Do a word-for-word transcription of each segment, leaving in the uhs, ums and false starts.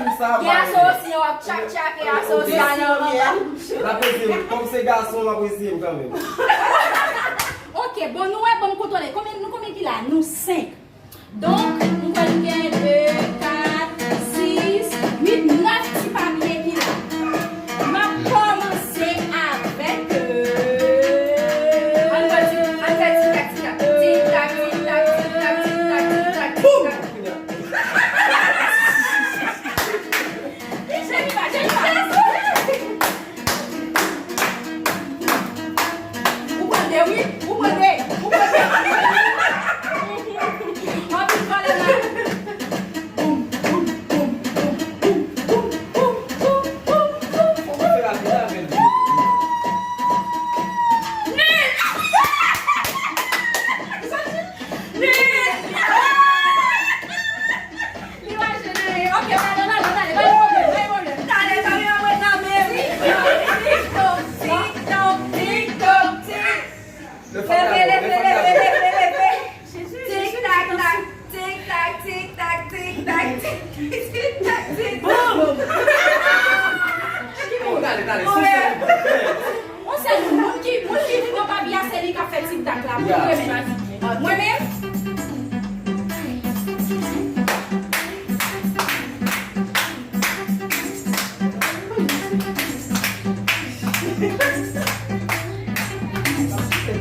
Gen aso osi, w ap tchak tchak e aso osi ale anba. L ap eseye m. Kòm se gason, l ap eseye m kanmenm. Ok, bon, nou wè, bon, m kontwole. Konbyen, nou konbyen ki la? Nou senk. Donk, m kwè nou gen de, kat, sis, uit, nèf ti papye ki la. M ap kòmanse avèk, euh, ann fè ti, ann fè ti tak, ti tak. Ti tak, ti tak, ti tak, ti tak, ti tak, ti tak. Boum! Jennifer, Jennifer! Ou pran de, wi. Ou pran de. Ou pran de. Anpil valè la. Boum, boum, boum, boum. Fò w fè rapid avè l. Nil! Nil! Li pa jwenn anyen. Ok, pale, pale, pale, pa gen pwoblèm, pa gen pwoblèm. Talè, talè, anmwey nan men m. Tik tok, tik tok, tik tok, tik tok, tik. Leve, leve, leve, leve, leve. Tik tak tak, tik tak, tik tak, tik tak, tik tak, tik tak. Boum! Ki moun? Talè, talè, sou sèn. On sèl moun, moun ki, moun ki pran papye a, se li k ap fè tik tak la. Pou mwen menm. Mwen menm.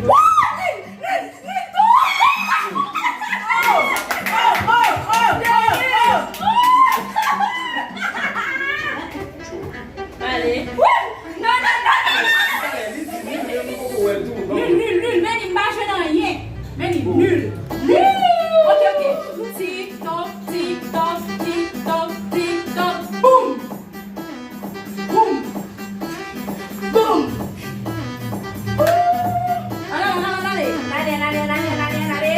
Wouy! Li, li, li tou! Nul. Nul. Ok, ok. Tik tok, tik tok, tik tok, tik tok. Boum. Boum. Boum. Ann ale, ann ale, ann ale. Ann ale, ann ale, ann ale, ann ale, ann ale.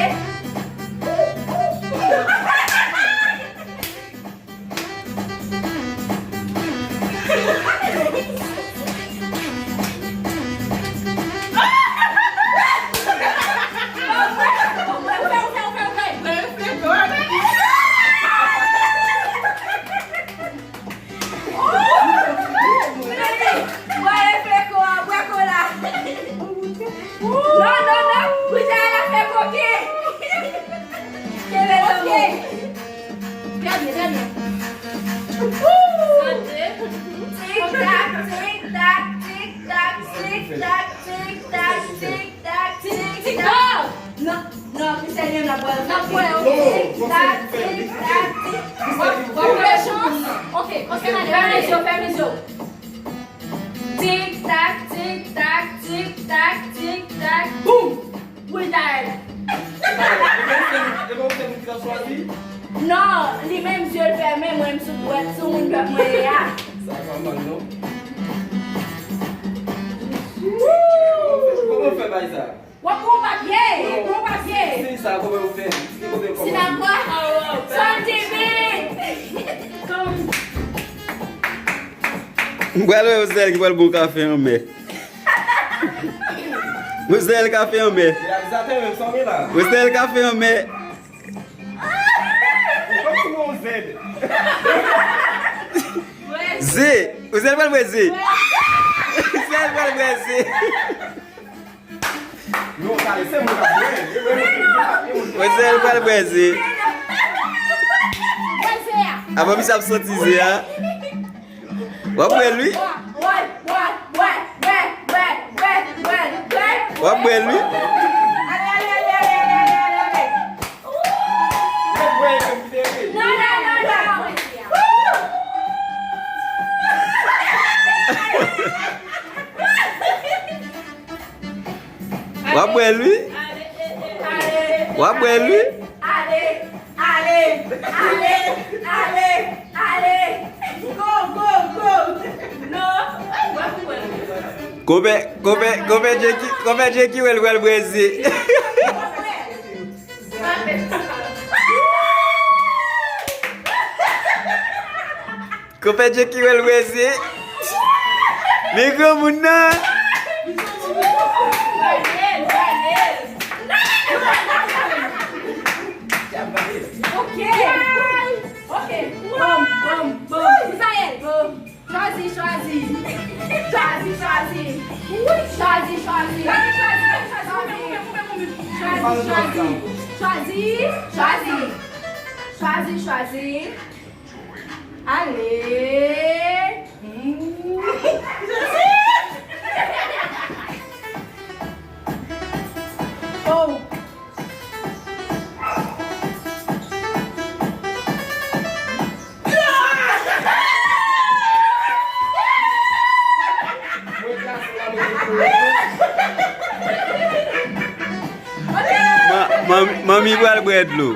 Bwè refleko a, bwè kola. Non, non, non. Bouda la fè koke. Kenbe lanmou. Trè byen, trè byen. Sante. Tik tak, tik tak, tik tak, tik tak, tik tak, tik tak, tik tak. Non, non, Christelle, n ap wè, n ap wè, ok. Tik tak, tik tak, tik. W ap, w ap fè chans. Ok, ok, fèmen zye w, fèmen zye w. Tik tak, tik tak, tik tak, tik tak, boum! Bouda. E pa ou se moun ki t ap chwazi? Non, li menm zye l fèmen, mwen m sou dwèt sou moun pèp mwen ye a. Sa pa mal non. Kòman w fè bay sa? W ap pran yon papye, pran yon papye. Siy sa, kòman yo fè? Ki kote yo kòmanse? Siy la kwa? Sòl divin! M pral wè Roselle ki pral bon kafe anmè. Roselle kafe anmè. Reyalizatè menm sa w gen la. Roselle kafe anmè. Ou pa foumen yon zèd. Ze. Roselle pral bwè ze. Roselle pral bwè ze. Non, tale, se mwen k ap bwè. Wè se l pral bwè ze. Avan misye ap soti ze a. W ap bwè l wi. W ap bwè l wi. W ap bwè l wi. W ap bwè l wi. Ale, ale, ale, ale, ale. Go, go, go. Non. Konpè, konpè, konpè Jackie, konpè Jackie wè l pral bwè ze. Konpè Jackie wè l bwè ze. Men granmoun nan. Ok. Ok. Bom, bom, bom. Misael, bom. Chwazi, chwazi. Chwazi, chwazi. Chwazi, chwazi. Chwazi, chwazi. Chwazi, chwazi. Chwazi, chwazi. Ale! Hmm. Oh! Ma-, manmi, manmi pral bwè dlo.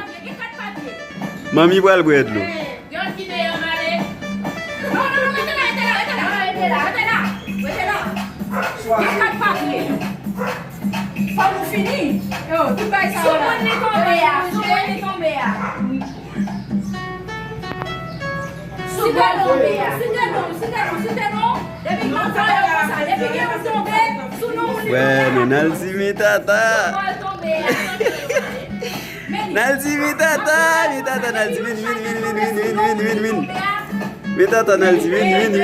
Manmi pral bwè dlo. Gen lòt ki deyò, m ale. Non, non, non, rete la, rete la, rete la, rete la, rete la, rete la. Gen kat papye. Fò nou fini. Yo, tout bagay sa yo la. Sou moun li tonbe a, sou moun li tonbe a. Sou moun li tonbe a. Site non, site non, site non, site non. Depi konsa yo konsa, depi gen yon tonbe, sou non moun li tonbe a. Wè, nou nan l di mi tata. Sou moun li tonbe a. Naldi, vin tata, vin tata, Naldi, vin, vin, vin. Vin tata, Naldi, vin, vin, vin.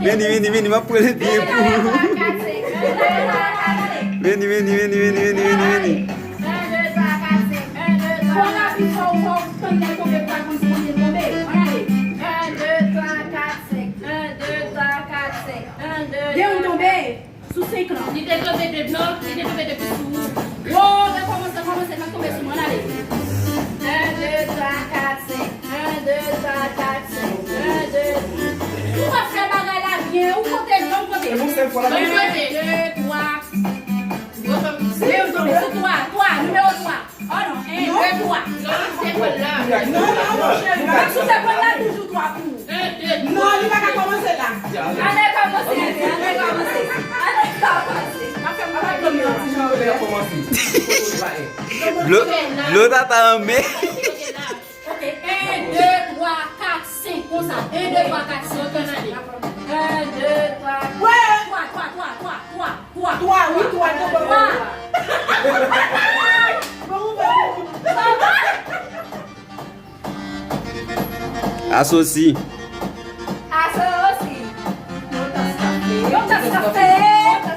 Vin, vin, vin, m ap pran l byen pou ou. Vin, vin, vin, vin, vin. Gen yon tonbe. Sou senk lan. Li te tonbe de, non, li te tonbe depi sou ou. Wo, rekòmanse, rekòmanse, n ap tonbe sou mwen, ale. En, de, twa, kat, senk. En, de, twa, kat, senk. En, de. Ou pa fè bagay la byen, ou konte non, konte. E yon sèl fwa la. Yon, de, twa. Yo fè m Non, non, non, cheri, pa. Menm si w te pran la toujou twa kou. Non, li pa ka kòmanse la. Ann kòmanse, ann kòmanse. Ann kòmanse. Pa fè m yon ti jan. Dlo, dlo tata anmè. Ok, en, de, twa, kat, senk, konsa. En, de, twa, kat, senk, konsa. En, de, twa, twa, twa, twa, twa, twa, twa. Twa, wi, twa, twa, twa. Bon, bon, bon. Asosi. Asosi. Yon tas kafe. Yon tas kafe.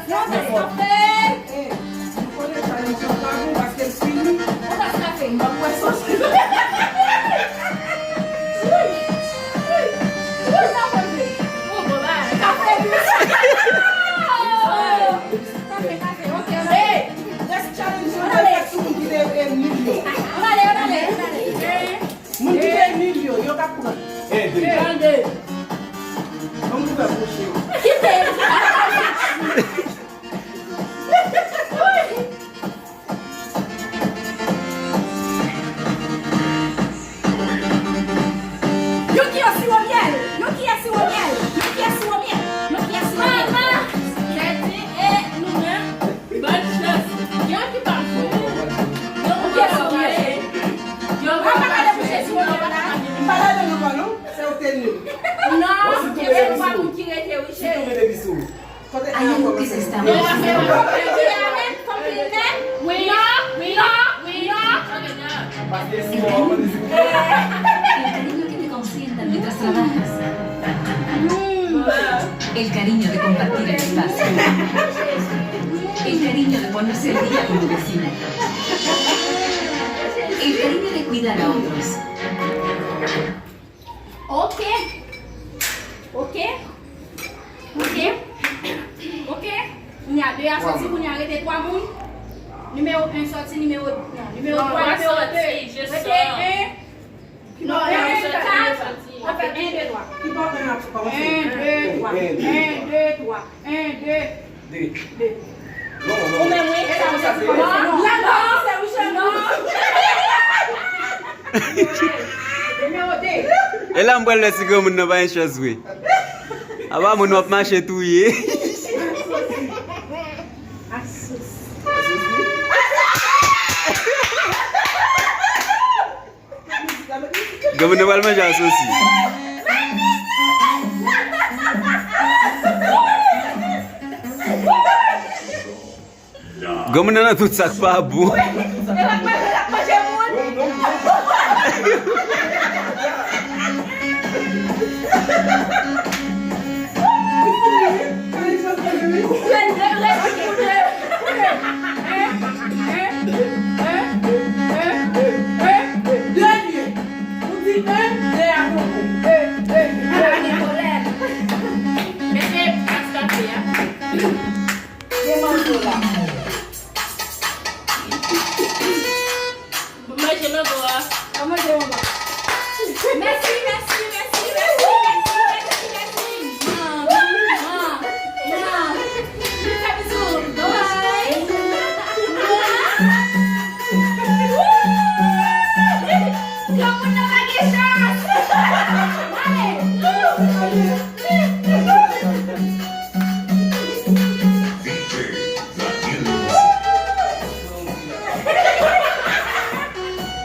Yon tas kafe. Eh, nou konnen challenge lan pa bon paske l fini. Yon tas kafe. M p ap wè sosi. Wi. Wi. Wi, sa manje. Bon, bon, ba. Kafe dous. Kafe, kafe. Ok, ann ale. Rès challenge lan fèt sou moun ki te, eh, nil yo. Ann ale, ann ale, ann ale. Moun ki te nil yo, yo k ap pran. En, de. En, de. Ban m ouvè bouch yo. Kite. Yon kiyès siwo myèl. Yon kiyès siwo myèl. Yon kiyès siwo myèl. Yon kiyès siwo myèl. Mama! Tèti e nou menm. Bòn chans. Gen ki pa jwe. Gen ki pa jwe. Gen ki pa jwe. M pa ladan ankò non. Se ou k te nil. Non, gen de twa moun ki rete wi, cheri. Kote a kòmanse? Yo ap fè yon konpliman. Konpliman? Wi. Non, wi, non, wi, non. Paske si w ap konn di. El cariño que te consientan mientras trabajas. El cariño de compartir el espacio. El cariño de ponerse al día con tu vecina. El cariño de cuidar a otros. Ok. Ok. Ok. Ok. Kounye a de a soti, kounye a rete twa moun. Nimewo en soti, nimewo, non, nimewo twa, nimewo de. Rete en. Non, en, kat. An fèt, en, de, twa. Ki bò en ap kòmanse? En, de, twa. En, de, twa. En, de. De. De. Non, non, non. Ou menm, wi. E la, ou te di kòmanse. Non. La, non, se wi, cheri. Non. Nimewo de. E la, m pral wè si granmoun nan pa gen chans vre. Apa moun w ap mache touye. Ak sosi. Granmoun nan pral manje asosi. Granmoun nan nan tout sa k pa bon. Dènye. Ou di en, de a konte. Mesye, pas kafe a. Gen manto la.